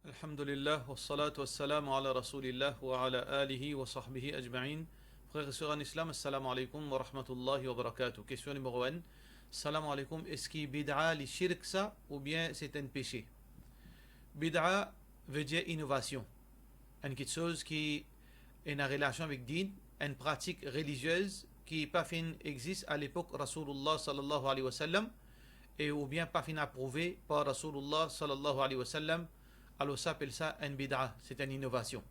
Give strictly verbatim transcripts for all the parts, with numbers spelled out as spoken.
Alhamdulillah, wassalatu wassalamu ala Rasoulillah wa ala alihi wa sahbihi ajmain. Frer e ser an Islam, assalamu alaikum wa rahmatullahi wa barakatuh. Kestion nimero enn. Salam alaikum, eski bid'a li shirk sa, oubien se enn pese? Bid'a ve dir inovasion. Enn kiksoz ki ena relasion avek din, enn pratik reliziez ki pa finn existe a lepok Rasoulillah sallallahu alayhi wa sallam, e oubien pa finn aprouve par Rasoulillah sallallahu alayhi wa sallam, alor sa apel sa enn bid'a, se enn inovasion.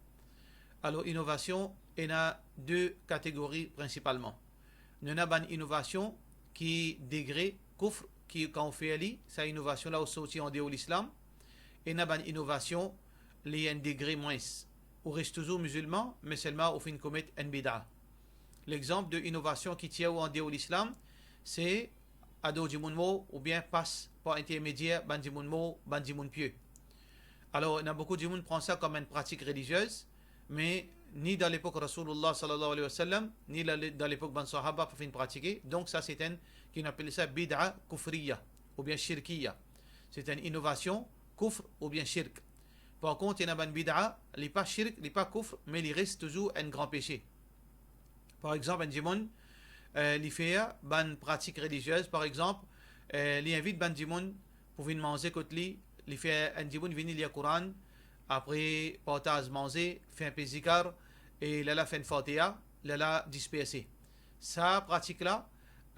Alor, inovasion, ena de kategori prinsipalman. Nou ena bann inovasion ki degre koufr, ki kan ou fer li, sa inovasion la ou sorti andeor Lislam. Ena bann inovasion, li enn degre mwins. Ou res touzour mizilman, me selman ou finn komet enn bid'a. Lexanp de inovasion ki tir ou andeor Lislam, se ador dimoun mor oubien pas par intermedier bann dimoun mor, bann dimoun pie. Alor, ena boukou dimoun pran sa kom enn pratik reliziez, me ni dan lepok Rasoulillah sallallahu alayhi wa sallam, ni la-, dan lepok bann sahaba pa finn pratike, donk sa se enn, ki nou apel sa bid'a koufriya, oubien shirkiya. Se enn inovasion, koufr oubien shirk. Par kont, ena bann bid'a, li pa shirk, li pa koufr, me li res touzour enn gran pese. Par exanp, enn dimoun, eh, li fer bann pratik reliziez, par exanp, eh, li invit bann dimoun pou vinn manze kot li, li fer enn dimoun vini lir Koran, apre partaz manze, fer enn pe zikar, e lerla fer enn Fatiha, lerla disperse. Sa pratik la,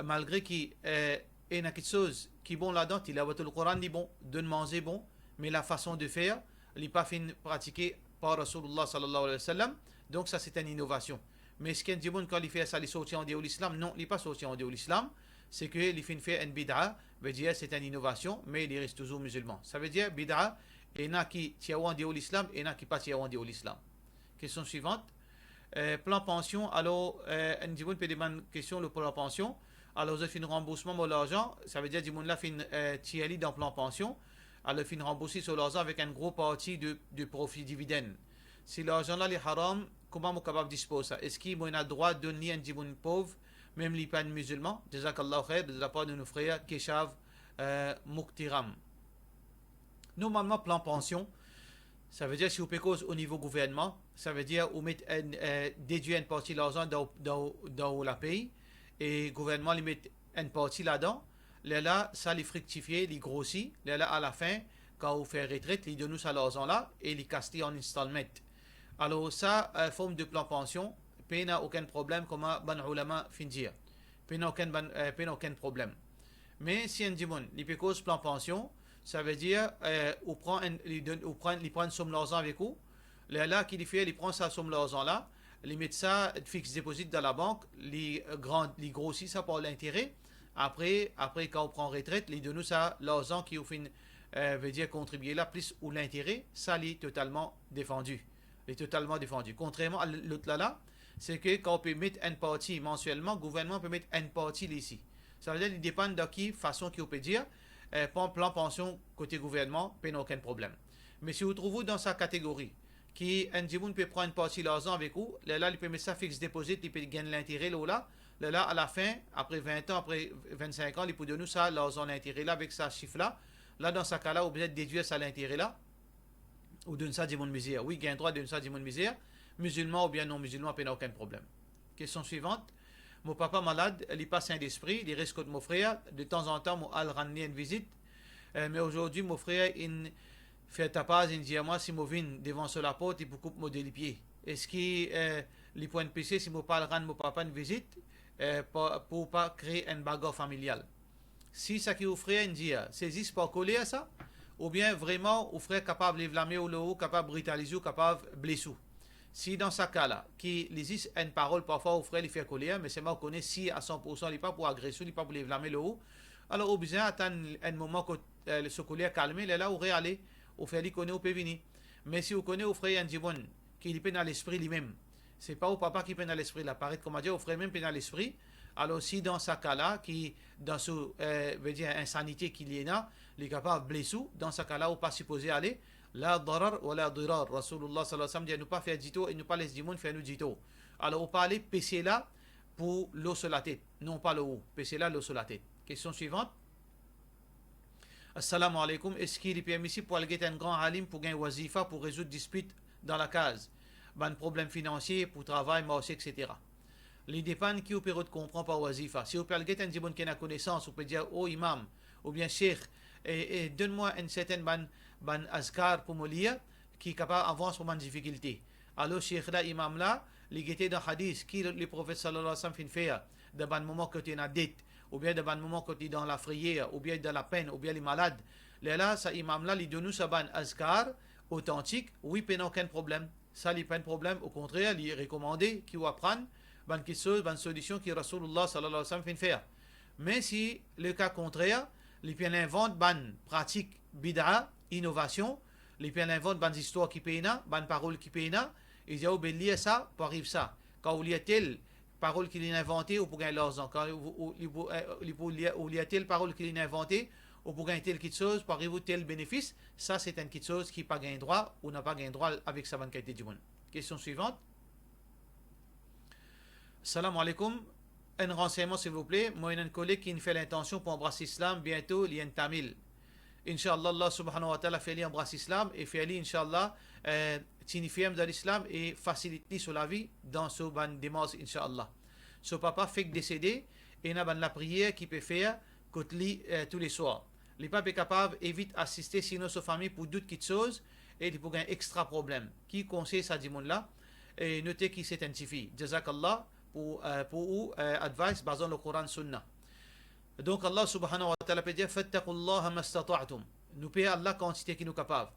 malgre ki, eh, ena kiksoz ki bon ladan, tilawatul Koran li bon, donn manze bon, me lafason de fer, li pa finn pratike par Rasoulillah sallallahu alayhi wa sallam, donk sa se enn inovasion. Me eski enn dimoun kan li fer sa, li sorti andeor Lislam? Non, li pa sorti andeor Lislam, se ke li finn fer enn bid'a, ve dir se enn inovasion, me li res touzour mizilman. Sa ve dir bid'a, ena ki tir ou andeor Lislam, ena ki pa tir ou andeor Lislam. Kestion swivant. Eh, plan pansion, alor, eh, enn dimoun pe demann kestion lor plan pansion. Alor, zot finn ranboursman mo larzan, sa ve dir dimoun la finn, eh, tir li dan plan pansion. Alor, finn ranbours so larzan avek enn gro parti de, de profi dividenn. Si larzan la li haram, kouma mo kapav dispoz sa? Eski mo ena drwa donn li enn dimoun pov, mem li pa enn mizilman? Jazakallahu khair, de lapar de nou frer Keshav, eh, Muktiram. Normalman, plan pansion, sa ve dir si ou pe koz o nivo gouvernman, sa ve dir ou met enn, eh, dedwir enn parti larzan dan, dan, dan ou lapey, e gouvernman li met enn parti ladan, lerla sa li friktifie, li grosi, lerla alafin, kan ou fer retret, li donn ou sa larzan la, e li kas li an installment. Alor sa, eh, form de plan pansion, pena okenn problem, kouma bann oulama finn dir. Pena okenn bann, eh, pena okenn problem. Me si enn dimoun, li pe koz plan pansion, sa ve dir, eh, ou pran enn, li donn, ou pran, li pran enn som larzan avek ou, lerla ki li fer, li pran sa som larzan la, li met sa fix deposit dan labank, li, eh, gran, li grosi sa par lintere, apre, apre kan ou pran retret, li donn ou sa larzan ki ou finn, eh, ve dir kontribie la, plis ou lintere, sa li totalman defandi. Li totalman defandi. Kontrerman a lot la la, se ke kan ou pe met enn parti mansielman, gouvernman pe met enn parti li isi. Sa ve dir li depann dan ki fason ki ou pe dir, eh, pran plan pansion kote gouvernman, pena okenn problem. Me si ou trouv ou dan sa kategori, ki enn dimoun pe pran enn parti larzan avek ou, lerla li pe met sa fix deposit, li pe gagn lintere lor la, lerla alafin, apre vin an, apre vinn-sink an, li pou donn ou sa larzan lintere la avek sa sif la, la dan sa ka la, ou bizin dedwir sa lintere la, ou donn sa dimoun mizer. Wi, gagn drwa donn sa dimoun mizer, mizilman oubien non mizilman, pena okenn problem. Kestion swivant. Mo papa malad, li pa sin lespri, li res kot mo frer, de tanzantan mo al rann li enn vizit. Eh, me azordi mo frer inn fer tapaz, inn dir mwa si mo vinn devan so laport, li pou koup mo de lipie. Eski, eh, li pou enn pese si mo pa al rann mo papa enn vizit, eh, pa, pou pa kree enn bagar familial? Si sa ki ou frer inn dir, se zis par koler sa, oubien vreman ou frer kapav lev lame ou lor ou, kapav britaliz ou, kapav bles ou. Si dan sa ka la, ki li zis enn parol, parfwa ou frer li fer koler, me selman ou kone si a san poursan li pa pou agres ou, li pa pou lev lame lor ou, alor ou bizin atann enn moman kot, eh, so koler kalme, lerla ou reale, ou fer li kone ou pe vini. Me si ou kone ou frer enn dimoun ki li pena lespri limem, se pa ou papa ki pena lespri la, paret koumadir ou frer mem pena lespri, alor si dan sa ka la, ki dan so, eh, ve dir insanite ki li ena, li kapav bles ou, dan sa ka la ou pa sipoze ale, la darar wa la dirar. Rasoulillah sallallahu alayhi wa sallam dir nou pa fer ditor e nou pa les dimoun fer nou ditor. Alor ou pa ale pese la pou lor so latet, non pa lor ou, pese la lor so latet. Kestion swivant. Assalamu alaikum, eski li permisib pou al get enn gran alim pou gagn wazifa pou rezoud dispit dan lakaz, bann problem finansie, pou travay, marse, et cetera? Li depann ki ou pe rod konpran par wazifa. Si ou pe al get enn dimoun ki ena konesans, ou pe dir, "O imam, oubien sheikh, e, e donn mwa enn sertenn bann, bann azkar pou mo lir, ki kapav avans mo bann difikilte." Alor sheikh la, imam la, li gete dan hadis ki Leprofet sallallahu alayhi wa sallam finn fer dan bann moman kot li ena det, oubien dan bann moman kot li dan lafreyer, oubien dan lapenn, oubien li malad. Lerla sa imam la, li donn ou sa bann azkar otantik, wi, pena okenn problem. Sa li pa enn problem, okontrer, li rekomande ki ou aprann bann kiksoz, bann solision ki Rasoulullah sallallahu alayhi wa sallam finn fer. Me si leka kontrer, li pe al invant bann pratik bida, inovasion, li pe al invant bann zistwar ki pena, bann parol ki pena, li dir ou, "Be lir sa, pou ariv sa. Kan ou lir tel parol ki li invante, ou pou gagn larzan. Kan ou, ou, li pou, eh, li pou lir, ou lir tel parol ki li invante, ou pou gagn tel kiksoz, pou ariv ou tel benefis." Sa se enn kiksoz ki pa gagn drwa, ou napa gagn drwa avek sa bann kalite dimoun. Kestion swivant. Salam alaikum. Enn ransegnman, silvouple. Mo ena enn koleg ki finn fer lintansion pou anbras Islam, biento li enn Tamil. Inshallah, Allah subhanahu wa ta'ala fer li anbras Islam e fer li, inshallah, eh, tini ferm dan Lislam e fasilit li so lavi dan so bann demars, inshallah. So papa fek desede, ena bann lapriyer ki pe fer kot li, eh, touleswar. Li pa pe kapav evit asiste, sinon so fami pou dout kiksoz e li pou gagn extra problem. Ki konsey sa dimoun la? E note ki se enn tifi. Jazakallah pou, eh, pou ou, eh, advice bazan lor Koran Sunna. Donk Allah subhanahu wa ta'ala pe dir, "Fattaqullaha mastata'tum." Nou per Allah kantite ki nou kapav.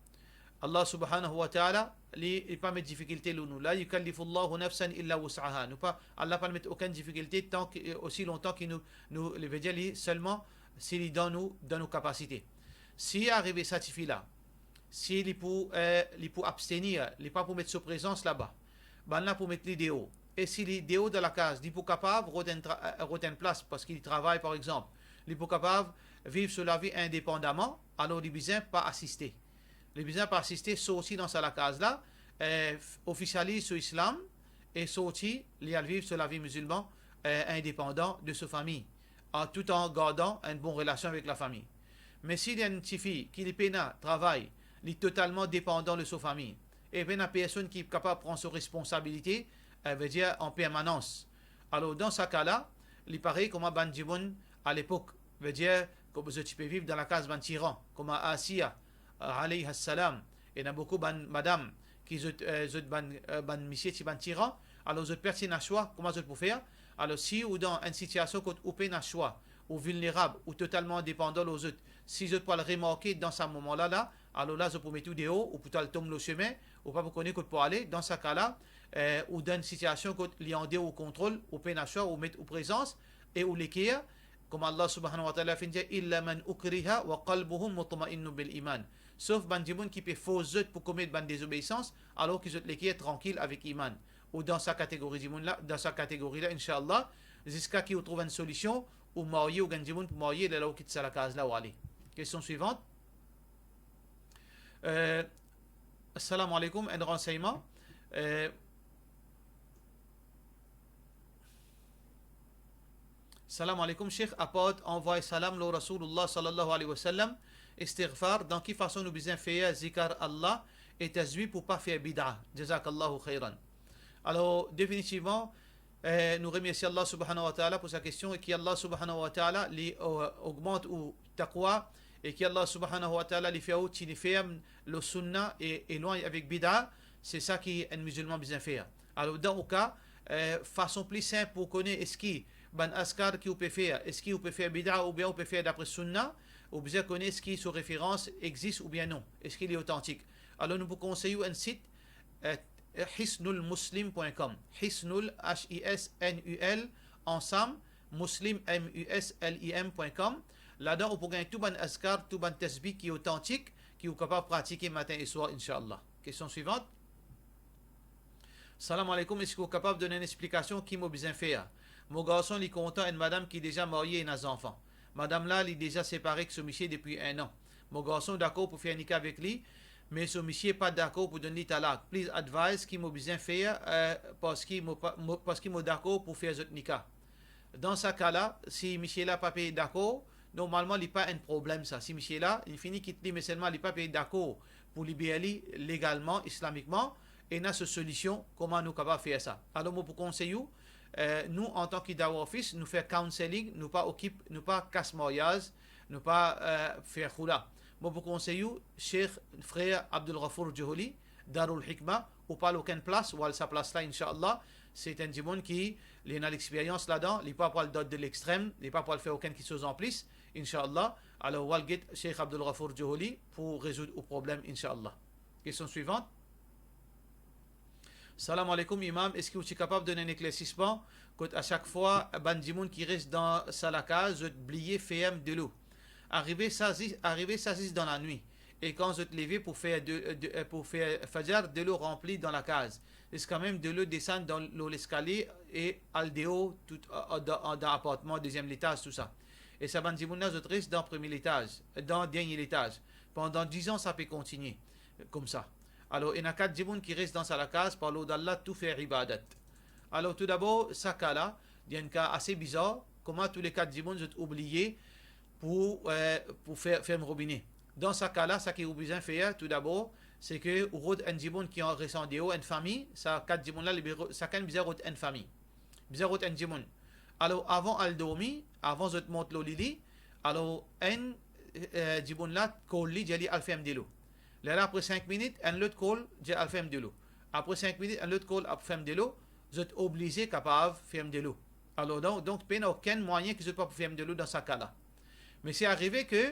Allah subhanahu wa ta'ala, li, li pa met difikilte lor nou. "La yukallifullahu nafsan illa wus'aha." Nou pa, Allah pa met okenn difikilte tan ki, osi lontan ki nou, nou, li ve dir li selman si li dan nou, dan nou kapasite. Si arive sa tifi la, si li pou, eh, li pou abstenir, li pa pou met so prezans laba, bannla pou met li deor. E si li deor dan lakaz, li pou kapav rod enn tra-, eh, rod enn plas, parski li travay, par exanp, li pou kapav viv so lavi indepandaman, alor li bizin pa asiste. Li bizin pa asiste, sorti dan sa lakaz la, eh, f-, ofisializ so Islam e sorti, li al viv so lavi mizilman, eh, indepandan de so fami, an, tout an gardan enn bon relasion avek lafami. Me si li enn tifi ki li pena travay, li totalman depandan de so fami, e pena personn ki kapav pran so responsabilite, eh, ve dir an permanans. Alor, dan sa ka la, li parey kouma bann dimoun alepok, ve dir, kouma zot ti pe viv dan lakaz bann tiran, kouma Asiya, eh, alayha salam. Ena boukou bann madam ki zot, eh, zot bann, eh, bann misie ti bann tiran, alor zot pena swa, kouma zot pou fer? Alor, si ou dan enn sitiasion kot ou pena swa, ou vilnerab, ou totalman depandan lor zot, si zot pou al remarke dan sa moman la la, alor la, zot pou met ou deor, ou pou al tom lor sime, ou pa pou kone kot pou ale. Dan sa ka la, eh, ou dan enn sitiasion kot li an deor ou kontrol, ou pena swa, ou met ou prezans e ou leker, kouma Allah subhanahu wa ta'ala finn dir, "Illa man ukriha wa qalbuhu mutma'innun bil iman." Sof bann dimoun ki pe fors zot pou komet bann dezobeisans, alor ki zot leker trankil avek iman. Ou dan sa kategori dimoun la, dan sa kategori la, inshallah, ziska ki ou trouv enn solision, ou marye, ou gagn dimoun pou marye, lerla ou kit sa lakaz la, ou ale. Kestion swivant. Eh, assalamu alaikum, enn ransegnman. Eh, salam alaikum, Sheikh, apar anvoy salam lor Rasoulullah sallallahu alayhi wa sallam, istighfar, dan ki fason nou bizin fer zikar Allah e tazwi pou pa fer bida? Jazakallahu khairan. Alor, definitivman, eh, nou remersie Allah subhanahu wa ta'ala pou sa kestion e ki Allah subhanahu wa ta'ala li, eh, ogmant ou taqwa e ki Allah subhanahu wa ta'ala li fer ou tini ferm lor sunna e elwagn avek bida, se sa ki enn mizilman bizin fer. Alor, dan ou ka, eh, fason pli sinp pou kone eski bann azkar ki ou pe fer, eski ou pe fer bida oubien ou pe fer dapre sunna, ou bizin kone eski so referans exis oubien non, eski li otantik. Alor, nou pou konsey ou enn sit, eh, hisnul muslim point com. Hisnul, H I S N U L, ansam, muslim, M U S L I M point com. Ladan, ou pou gagn tou bann azkar, tou bann tasbih ki otantik, ki ou kapav pratike matin e swar, inshallah. Kestion swivant. Salam alaikum, eski ou kapav donn enn explikasion ki mo bizin fer? Mo garson, li kontan enn madam ki deza marye, ena zanfan. Madam la, li deza separe ek so misie depi enn an. Mo garson dakor pou fer nika avek li, me so misie pa dakor pou donn li talak. Please advise ki mo bizin fer, eh, parski mo pa, mo, parski mo dakor pou fer zot nika. Dan sa ka la, si misie la pa pe dakor, normalman li pa enn problem sa. Si misie la, li fini kit li, me selman li pa pe dakor pou liber li legalman, islamikman, ena so solision, kouma nou kapav fer sa. Alor, mo pou konsey ou, eh, nou, antan ki Dawah Office, nou fer counselling, nou pa okip, nou pa kas maryaz, nou pa, eh, fer khoula. Mo pou konsey ou, Sheikh, frer Abdul Ghafour Joholi, Darul Hikma, ou pa al okenn plas, ou al sa plas la, inshallah. Se enn dimoun ki, li ena lexperyans ladan, li pa pou al dan de lextrem, li pa pou al fer okenn kiksoz anplis, inshallah. Alor, ou al get Sheikh Abdul Ghafour Joholi pou rezoud ou problem, inshallah. Kestion swivant. Salam aleykoum, Imam. Eski ou ti kapav donn enn eklersisman kot a sak fwa bann dimoun ki res dan sa lakaz, zot bliye ferm delo? Arive sa zis, arive sa zis dan lanwit. E kan zot leve pou fer de, de, pou fer fajar, delo ranpli dan lakaz. Ziska mem delo desann dan, lor leskalie e al deor, tou, a, a, dan, dan apartman, deziem letaz, tousa. E sa bann dimoun la, zot res dan premie letaz, dan dernie letaz. Pandan diz an, sa pe kontigne koumsa. Alor, ena kat dimoun ki res dan sa lakaz, par lord Allah, tou fer ibadat. Alor, toudabor, sa ka la, li enn ka ase bizar, kouma tou le kat dimoun zot oubliye pou, eh, pou fer, ferm robine. Dan sa ka la, saki ou bizin fer, toudabor, se ke ou rod enn dimoun ki an, res an deor, enn fami, sa kat dimoun la, li be-, sakenn bizin rod enn fami. Bizin rod enn dimoun. Alor, avan al dormi, avan zot mont lor lili, alor enn, eh, dimoun la, kol li, dir li al ferm delo. Lerla apre sink minit, enn lot kol, dir al ferm delo. Apre sink minit, enn lot kol, al ferm delo, zot oblize kapav ferm delo. Alor, donk, donk, pena okenn mwayin ki zot pa pou ferm delo dan sa ka la. Me si arive ke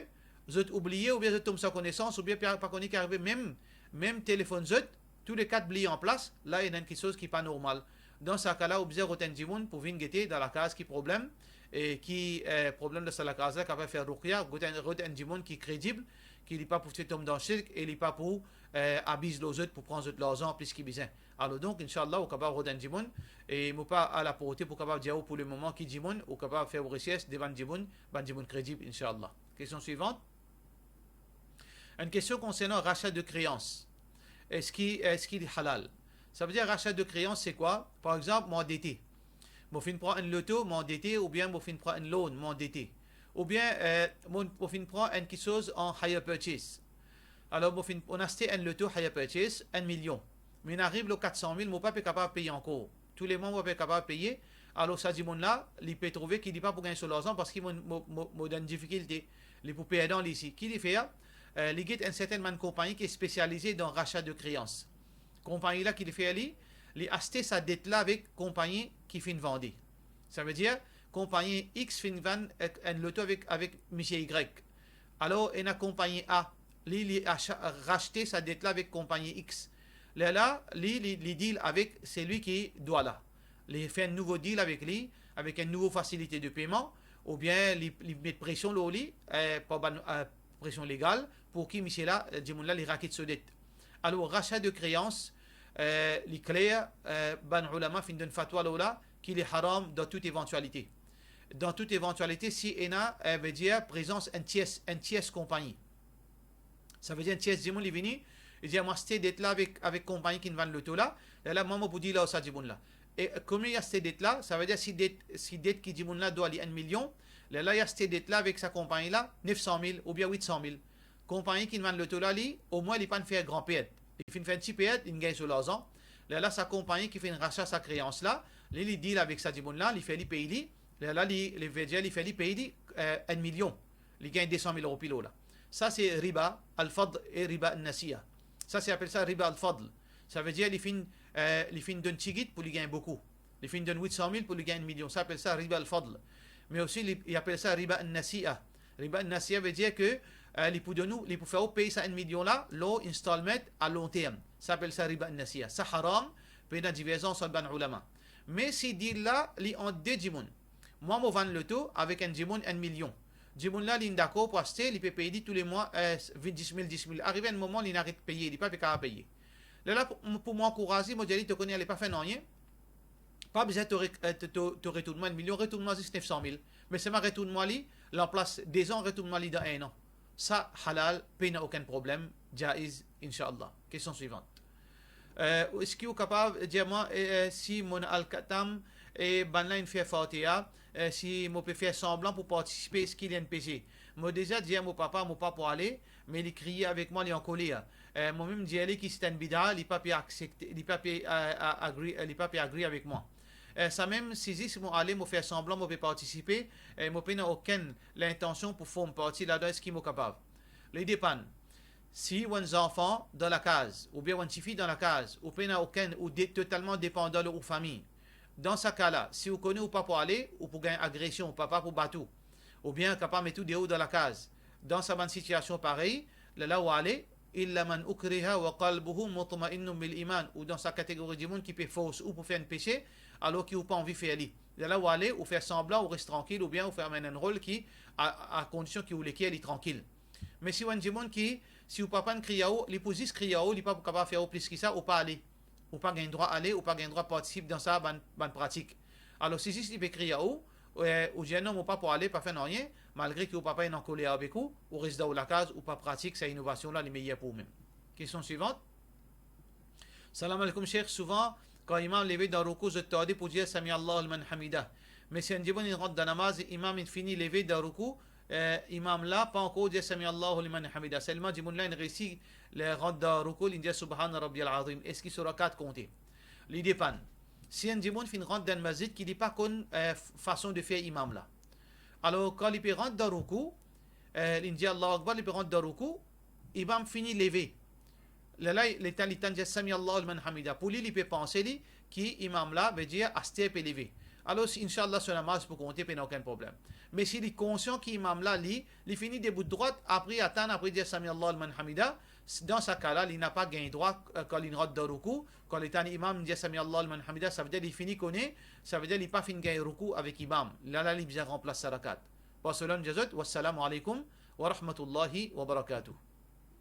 zot oubliye, oubien zot tom san konesans, oubien pa, pa kone ki arive, mem, mem telefonn zot, tou le kat bliye an plas, la ena enn kiksoz ki pa normal. Dan sa ka la, ou bizin rod enn dimoun pou vinn gete dan lakaz ki problem, e ki, eh, problem dan sa lakaz la, kapav fer ruqya, rod enn, rod enn dimoun ki kredib, ki li pa pou fer tom dan shirk, e li pa pou, eh, abiz lor zot pou pran zot larzan plis ki bizin. Alor donk, inshallah, ou kapav rod enn dimoun, e mo pa a la porte pou kapav dir ou pou le moman ki dimoun, ou kapav fer ou resers devan dimoun, bann dimoun kredib, inshallah. Kestion swivant. Enn kestion konsernan rachat de kreans. Eski, eski li halal? Savedir rachat de kreans, se kwa? Par exanp, mo andete. Mo finn pran enn loto, mo andete, oubien mo finn pran enn loan, mo andete. Oubien, eh, mo, mo finn pran enn kiksoz an hire purchase. Alor, mo finn, mo aste enn loto hire purchase, enn milion. Me inn ariv lor kat san mil, mo pa pe kapav peye ankor. Toulemwa, mo pa pe kapav peye. Alor, sa dimoun la, li pe trouve ki li pa pou gagn so larzan parski mo, mo, mo, mo dan difikilte. Li pou perdan li isi. Ki li fer? Eh, li get enn sertenn bann konpagni ki spesialize dan rachat de kreans. Konpagni la, ki li fer li? Li aste sa det la avek konpagni ki finn vande. Savedir, konpagni X finn vann ek enn loto avek, avek misie Y. Alor, ena konpagni A, li, li acha-, rachte sa det la avek konpagni X. Lerla, li, li, li deal avek selwi ki dwa la. Li fer enn nouvo deal avek li, avek enn nouvo fasilite de peyman, oubien li, li met presion lor li, eh, par bann, eh, presion legal, pou ki misie la, eh, dimoun la, li rakit so det. Alor, rachat de kreans, eh, li kler, eh, bann oulama finn donn fatwa lor la, ki li haram dan tout evantialite. Dan tout evantialite, si ena, eh, vedir prezans enn tiers, enn tiers konpagni. Savedir enn tiers dimoun, li vini, li dir, mo aste det la avek, avek konpagni ki vann loto la, lerla mwa, mo pou deal ar sa dimoun la. E kouma li aste det la, savedir si det, si det ki dimoun la dwa li enn milion, lerla li aste det la avek sa konpagni la, nef san mil oubien wit san mil. Konpagni ki vann loto la, li, omwin li pa'nn fer gran pert. Li finn fer enn ti pert, li gagn so larzan. Lerla sa konpagni ki finn rachat sa kreans la, li, li deal avek sa dimoun la, li fer li pey li. Lerla li, li vedir li fer li pey li, eh, enn milion. Li gagn de san mil roupi lor la. Sa se riba al-fadl e riba an-nasiya. Sa se apel sa riba al-fadl. Savedir li finn, eh, li finn donn tigit pou li gagn boukou. Li finn donn wit san mil pou li gagn enn milion. Sa apel sa riba al-fadl. Me osi li, li apel sa riba an-nasiya. Riba an-nasiya vedir ke, eh, li pou donn ou, li pou fer ou pey sa enn milion la lor installment a long term. Sa apel sa riba an-nasiya. Sa haram, pena diverzans ant bann oulama. Me si deal la, li ant de dimoun. Mwa, mo vann loto avek enn dimoun enn milion. Dimoun la, li'nn dakor pou aste, li pe pey li toulemwa, eh, vin, dis mil, dis mil. Arive enn moman, li'nn aret peye, li pa pe kapav peye. Lerla pou, pou mo ankouraz li, mo dir li, to kone ale, pa fer nanye. Pa bizin to re-, eh, to, to, to retourn mwa enn milion, retourn mwa zis nef san mil. Me selman retourn mwa li, lanplas de zan, retourn mwa li dan enn an. Sa halal, pena okenn problem, jaiz, inshallah. Kestion swivant. Eh, eski ou kapav dir mwa, eh, eh, si mo'nn al khatam e bann la inn fer Fatiha, eh, si mo pe fer sanblan pou partisipe, eski li enn pese? Mo deza dir mo papa mo pa pou ale, me li kriye avek mwa, li ankoler. Eh, mo mem dir li ki se enn bida, li pa pe aksepte, li pa pe, eh, a-, agri, eh, li pa pe agri avek mwa. Eh, samem si zis mo ale, mo fer sanblan mo pe partisipe, eh, mo pena okenn lintansion pou form parti ladan, eski mo kapav? Li depann. Si ou enn zanfan dan lakaz, oubien ou enn tifi dan lakaz, ou pena okenn, ou de-, totalman depandan lor ou fami, dan sa ka la, si ou kone ou pa pou ale, ou pou gagn agresion, ou papa pou bat ou, oubien kapav met ou deor dan lakaz. Dan sa bann sitiasion parey, lerla ou ale, illa man ukriha wa qalbuhu mutmainnun bil iman, ou dan sa kategori dimoun ki pe fors ou pou fer enn pese, alor ki ou pa anvi fer li. Lerla ou ale, ou fer sanblan, ou res trankil, oubien ou fer amenn enn rol ki, a, a kondision ki ou leker li trankil. Me si ou enn dimoun ki, si ou papa inn kriy ar ou, li pou zis kriy ar ou, li pa pou kapav fer ou plis ki sa, ou pa ale. Ou pa gagn drwa ale, ou pa gagn drwa partisip dan sa bann, bann pratik. Alor, si zis li pe kriy ar ou, eh, ou dir, "Non, mo pa pou ale, pa fer nanye," malgre ki ou papa inn ankoler avek ou, ou res dan ou lakaz, ou pa pratik sa inovasion la, li meyer pou oumem. Kestion swivant. Salam aleykoum, Sheikh. Souvan, kan imam leve dan roukou, zot tarde pou dir, "Sami Allahu liman hamida." Me si enn dimoun inn rant dan namaz, imam inn fini leve dan roukou, eh, imam la pa ankor dir, "Sami Allahu liman hamida." Selman dimoun la inn resi, ler rant dan roukou, li dir, "Subhana Rabbiyal Azim." Eski so rakat konte? Li depann. Si enn dimoun finn rant dan masjid ki li pa konn, eh, f-, fason de fer imam la. Alor, kan li pe rant dan roukou, eh, li dir Allahu Akbar, li pe rant dan roukou, imam fini leve. Lerla, letan li tann dir, "Sami Allahu liman hamida." Pou li, li pe panse li ki imam la, vedir aster pe leve. Alor, si, inshallah, so namaz pou konte, pena okenn problem. Me si li konsian ki imam la, li, li fini debout drwat, apre atann, apre dir, "Sami Allahu liman hamida," s-, dan sa ka la, li napa gagn drwa, eh, kan li rant dan roukou, kan letan imam dir, "Sami Allahu liman hamida," savedir li fini kone, savedir li pa finn gagn roukou avek imam. Lerla, li bizin ranplas sa rakat. Barcelone, Jazot, wassalamu aleykoum wa rahmatullahi wa barakatuh.